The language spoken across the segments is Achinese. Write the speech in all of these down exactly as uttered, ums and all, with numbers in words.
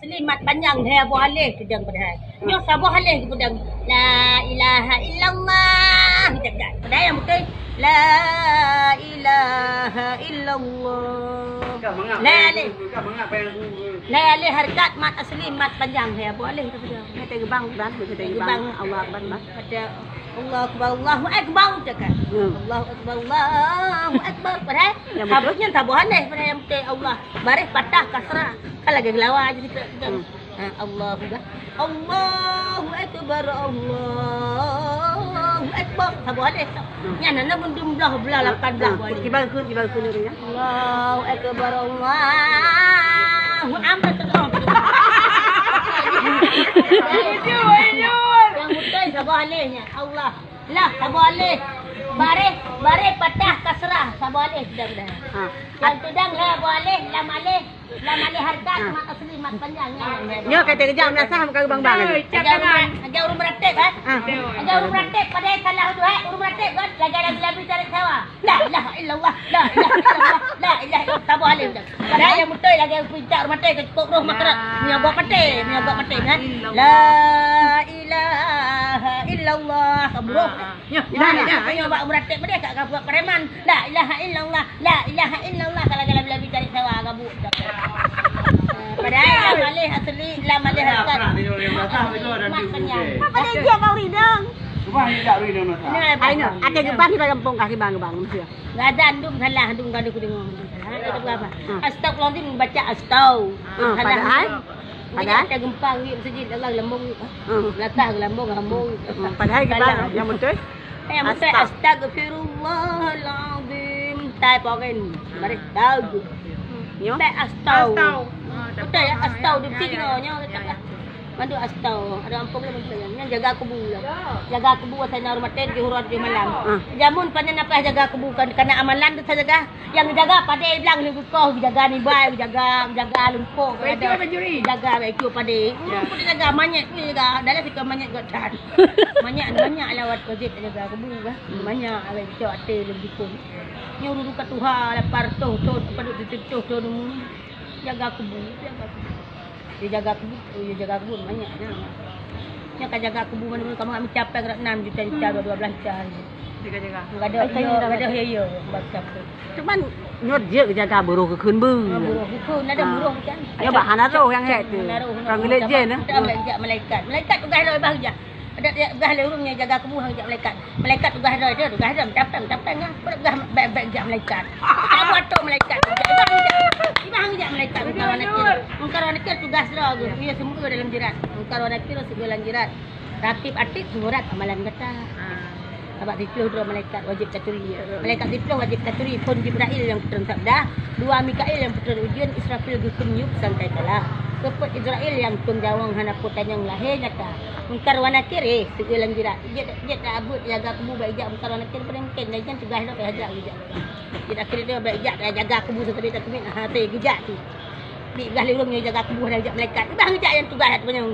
Asli mat panjang, hai, saboh aleh peudong padahai. Nyoe saboh aleh geupeudong. La ilaha illallah. Padahai nyang beutôi, la ilaha illallah. Lai aleh. Lai aleh hareukat mat asli mat panjang, hai, saboh aleh geupeudong. Hai, teugeubang, bang, teugeubang. Allahu Akbar, bang. Pada Allahu Akbar, Allahu Akbar, cakap. Hmm. Allahu Akbar, Allahu Akbar. Padahai nyang beutôi, saboh nyan saboh aleh, padahai nyang beutôi Allah. Baréh patah kasrah. Kan lagèe geulawa jih. Hmm. Ha, Allahu Akbar. Allahu Akbar, Allahu Akbar. Saboh aleh. Hmm. Nyan na, na meudum blah, blah lapan blah. Hmm. Kiban kheun, kiban kheun ureueng nyan. Allahu Akbar, Allahu Akbar. Nyang beutôi saboh aleh nyan. Allah. Lah, saboh aleh. Baréh, baréh patah kasrah, saboh aleh peudong dah. Ha. Nyang peudong saboh aleh, lam aleh, lam aleh hareukat, ha, mat asli, mat panjang, nyan. Nyoe ka teukeujak meulasah, bukan bang-bang. Lagèe ureueng, lagèe ureueng meuratéb, eh? Ha. Lagèe ureueng meuratéb, padahai salah duet, ureueng meuratéb kan, lagèe labi-labi cari sawa. La ilaha illallah, la ilaha illallah, la ilaha illallah, saboh aleh dah. Padahai nyang beutôi lagèe peucak rumoh tangga keu cukôp roh meukeurah. Meunyoe gop maté, meunyoe gop maté, kan? La ilaha illallah, ka buroh. Nyoe, nyoe, nyoe, nyoe bak meuratéb padahai ka, ka buet preman. La ilaha illallah, la ilaha illallah, ka lagèe labi-labi cari sawa, ka buet. Padahai lam aleh asli, lam aleh hareukat. Mat panjang. Apa dia dia kau ridang? Hai nyoe, até geubang di gampông kah, geubang, geubang, meusia. Gata dum salah, dum gadoh kudeungoe, dum salah. Ada apa? Hmm. Astagfirullahaladzim, baca astau. Hmm, salah. Padahai? Padahai? Ada gempa ngi masjid, Allah lambong ngi. Hmm. Belakang lambong, lambong. Hmm, padahai gimana? Yang betul? Yang betul, astag-, astagfirullahaladzim. Tai porin. Baris tag. Nyoh? Tai astau. Astau. Betul ya, astau di sini, nyoh. Mandum astau, ada ampôn lah, beutôi. Nyan jaga kubu lah. Jaga kubu asai na ureueng maté, tujoh uroe tujoh malam. Ah. Jameun pajan na payah jaga kubu, kan, kana amalan tu sajaga. Nyang jaga padé blang lé geukoh, jaga nibai, jaga, jaga lumpur, jaga baju ri. Jaga baju padé. Ya. Ureueng pun jaga manyét pun jaga. Dalam situ manyét gok that. Manyét, manyét lewat kojit jaga kubu kan. Hmm. Manyét awak cok até lé geukoh. Nyoe ureueng ka tuha lapan reutôh thon, padub tujoh reutôh thon umur. Jaga kubu, jaga kubu. Dia jaga kebun, oh, dia jaga kebun banyak nya. Nya ka jaga kebun mana-mana, kamu nak mencapai kena enam juta, juta, dua, dua belas juta hari. Jaga-jaga. Gadoh, iya, gadoh, iya, iya, baca. Cuman nyoe jeuet jaga buroh keu kheun beu. Ha, buroh keu kheun, ada buroh kan. Ya, bak hana roh nyang hék tu. Hana roh, hana roh. Kan geulét jén, eh? Tak ambil jak malaikat. Malaikat tugas lo bah jak. Ada dia, bah lé ureueng nyang jaga kubu hang jak malaikat. Malaikat tugaih droe, dia tugaih droe, meutampan, meutampan, ngah. Peugah bèk-bèk jak malaikat. Apa tu malaikat? Ibang jak, ibang jak malaikat, Mungkar wa Nakir. Mungkar wa Nakir tugaih droe geuh. Iya, seumeue dalam jeurat. Mungkar wa Nakir seumeue dalam jeurat. Rakib Atid surat amalan gata. Ah. Sabab siplôh droe malaikat wajéb taturi. Malaikat siplôh wajéb taturi, phon Jibrail nyang peutreun sabda, dua Mikail nyang peutreun ujeuen, Israfil geukheun niup sangkakala. Keupeuet Israel nyang tueng jaweueng hana peue tanyong lahé nyata. Mungkar wa Nakir, eh, seueu lam jeurat. Jeuet, jeuet dak abeuet jaga kubu bak ijak Mungkar wa Nakir, peue mungken, dan nyan tugaih lom, eh, jak geujak. Jeuet akhé nyoe bak ijak jaga kubu, seuteubiet-teuteubiet, hase geujak tu. Di gah lé ureueng nyoe jaga kubu, hana geujak malaikat. Bah geujak nyang tugaih dak teumanyong.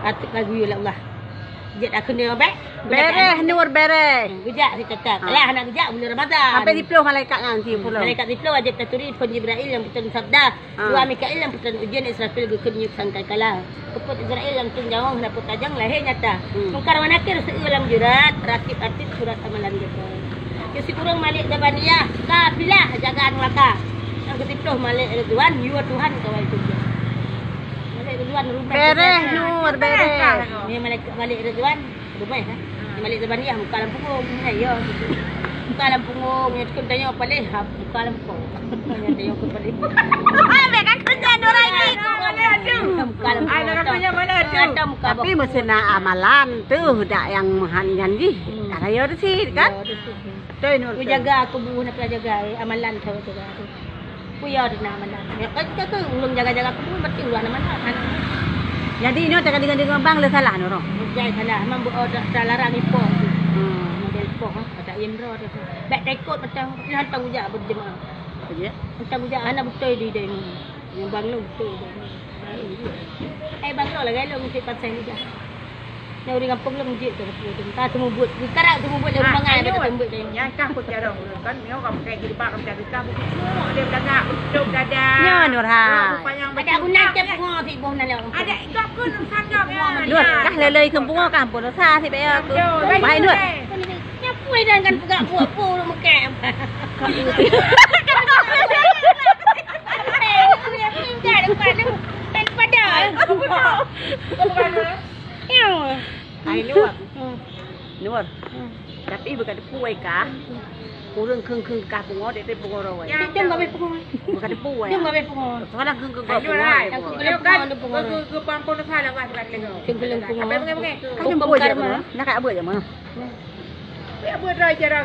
Atuk lagu ya Allah. Jeuet akhé nyoe bak. Beréh, Nur, beréh. Geujak si tetap. Ha. Lah, hana geujak bulan Ramadan. Sampai siplôh malaikat nyan, siplôh. Malaikat siplôh wajéb taturi, phon Jibrail nyang peutreun sabda. Ah. Dua Mikail nyang peutreun ujeuen, Israfil geukheun niup sangkakala. Keupeuet Israel nyang tueng jaweueng hana peue tanyong lahé nyata. Hmm. Mungkar wa Nakir seueu lam jeurat, Rakib Atid surat amalan gata. Keu sikureueng Malik Zabaniyah, kafilah jaga neuraka. Nyang keusiplôh Malik Ridwan, yue Tuhan kawai surga. Malik Ridwan rumah. Beréh, Nur, beréh. Ni Malik, Malik Ridwan. Rumah, ha? Di Malik Zabaniyah, muka lam punggung. Ha, ya. Muka lam punggung, yang tukang tanya apa leh? Ha, muka lam punggung. Yang tanya apa leh? Ah, bèk kan kerja dua lagi. Muka lam punggung. Ada muka. Tapi meusti na amalan tu, dak nyang meuhan nyan jih. Hmm. Ada ya tu sih, kan? Ya, tu sih. Betul, Nur, betul. Jaga kubu, nak jaga, eh, amalan tu, tu, tu. Kuya di na mana? Ya, kan kita tu ureueng jaga-jaga kubu, berarti ureueng na mana? Jadi, nyoe cakap dengan, dengan bang, le salah, nyoe, Roh? Bukan salah, memang bu-, oh, dah, dah larang ipoh tu. Hmm. Model ipoh, ha, ada indra tu. Bèk taikot macam, ni hantam ujak berjemaah. Apa dia? Hantam ujak, hana beutôi di demo. Yang bang lu beutôi di demo. Eh, bang lu lah, gaya lu mesti pasal ujak. Nyang ureueng gampông lom jeuet keu teupeu tu. Ka teumeubeuet, ka rab teumeubeuet lé ureueng bangai, bèk teumeubeuet lé. Nyan kah peue carông ureueng kan, meunyoe ka pakai jilbab macam tu, ka beukeusuk dia belagak, beutôp dada. Nyan Nurha. Rupanya ada guna cep pungo sibôh na lom. Ada gop pun sangka. Nur, kah lelei keu pungo kah pun sa si bèk aku. Baik Nur. Nyapu dan kan peugah buah pun ureueng meukat. Pada. Ai Nur. Hmm. Nur. Hmm. Tapi beuka teupeu ai kah. Ureueng kheun-kheun kah pungo, dek pungo roh ai. Dem gabeh pungo. Beuka teupeu ai. Dem gabeh pungo. Sekarang kheun-kheun kah pungo. Ai Nur ai. Aku kena pungo, ada pungo. Ke, ke, ke pampun salah kah sekarang lego. Kheun-kheun pungo. Apa pungo, pungo? Kah jemput je mana? Nak kat apa je mana? Ya buat raja